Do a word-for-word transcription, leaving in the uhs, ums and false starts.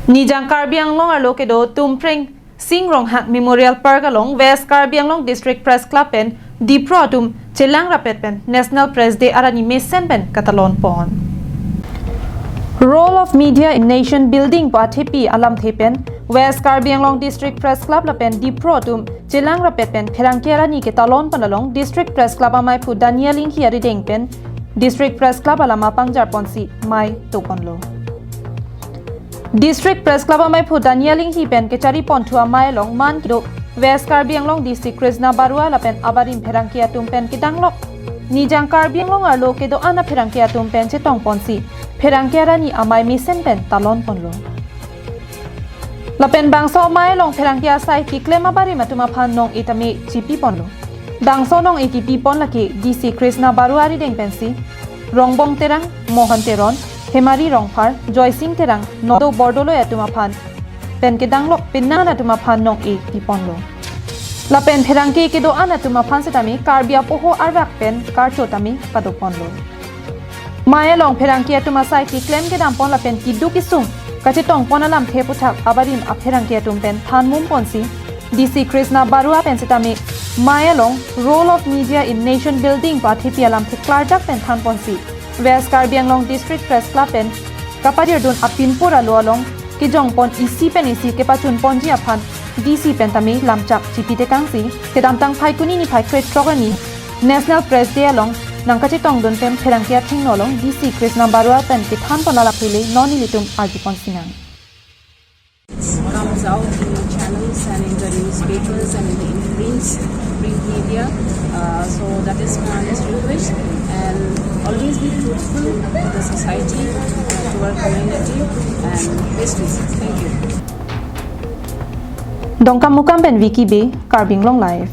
Nijang Karbi Anglong arlo kedo Tumpreng Sing Ronghang Memorial Park along West Karbi Anglong District Press Club pen Dipro atum chelang rapet pen National Press Day arni mesen pen katalon pon. Role of Media in Nation Building pu athepi alamthe pen West Karbi Anglong District Press Club lapen Dipro atum chelang rapet pen pherangke arni ketalon pon along District Press Club amei phu Daniel Inghi arideng pen District Press Club alama pangjar ponsi mei to ponlo. District Press Club amei phu Daniel Inghi pen kechari ponthu amei along man kedo West Karbi Anglong D C Krishna Barua lapen abarim pherangke atum pen kedanglok Nijang Karbi Anglong arlo kedo-an apherangke atum pen chetong ponsi pherangke arni amei mesen pen talon ponlo. Lapen bangso amei along pherangke asai keklem abarim atum aphan nong-e tame chipi ponlo. Bangso nong-e kipi pon lake D C Krishna Barua arideng pensi Rongbong Terang, Mohan Teron, Hemari Rongphar, Joysing Terang, Nodo Bordoloi atum aphan pen kedanglok penang atum aphan nong-e pi ponlo. Lapen pherangke kedo-an atum aphan setame Karbi apoho arvak pen karcho tame pado ponlo. Mei along pherangke atum asai keklem kedam pon lapen keduk kesung kachetong pon alamthe aputhak abarim apherangke atum pen than mum ponsi D C Krishna Barua pen setame mei along Role of Media in Nation Building pu athepi alamthe klardak pen than ponsi West Karbi Anglong District Press Club pen kapadir dun apinpur alo along kejong pon isi pen isi kepachun ponji aphan D C pen tame lamchak chipi tekangsi kedamtang Phaikuni niphai krethrok arni National Press Day along nangkachetong dun pen pherangke athengno along D C Krishna Barua pen kethan pon alamthe le non nelitum arju pon sinang. Comes out in the channels and in the newspapers and in the print, print media. Uh, so that is my honest request. And always be truthful to the society, to our community, and best wishes. Thank you. Dongkamukam pen Vicky Bey, Karbi Anglong Live.